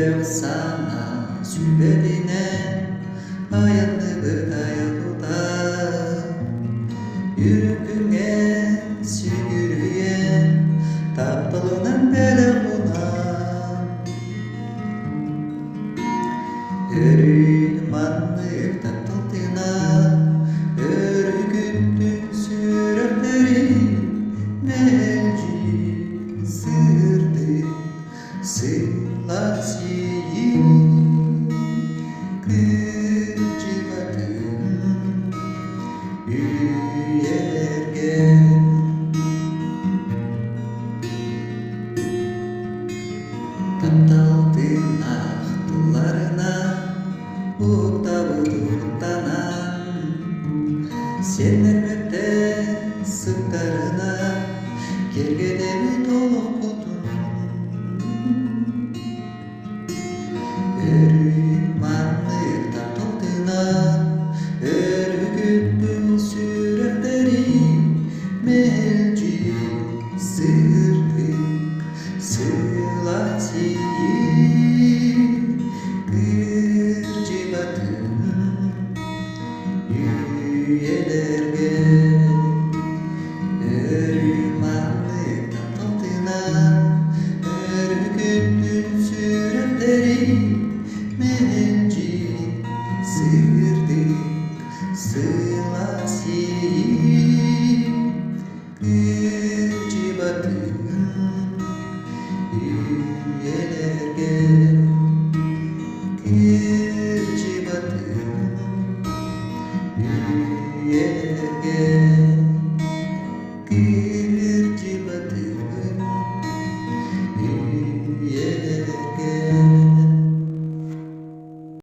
Сүрэх санаа сүбэтинэн айанныбыт айа тута, Үрүҥ күҥҥэ сүгүрүйэн, тапталынан бэлэх уунан. Өрүү маннык таптал тыына, өрүкүттүн сүрэхтэрин мэлдьи сырдык сылаас иэйии кырдьыбатын үйэлэргэ. Таптал тыыннаах тылларынан уктабыт уктанан, сиэннэр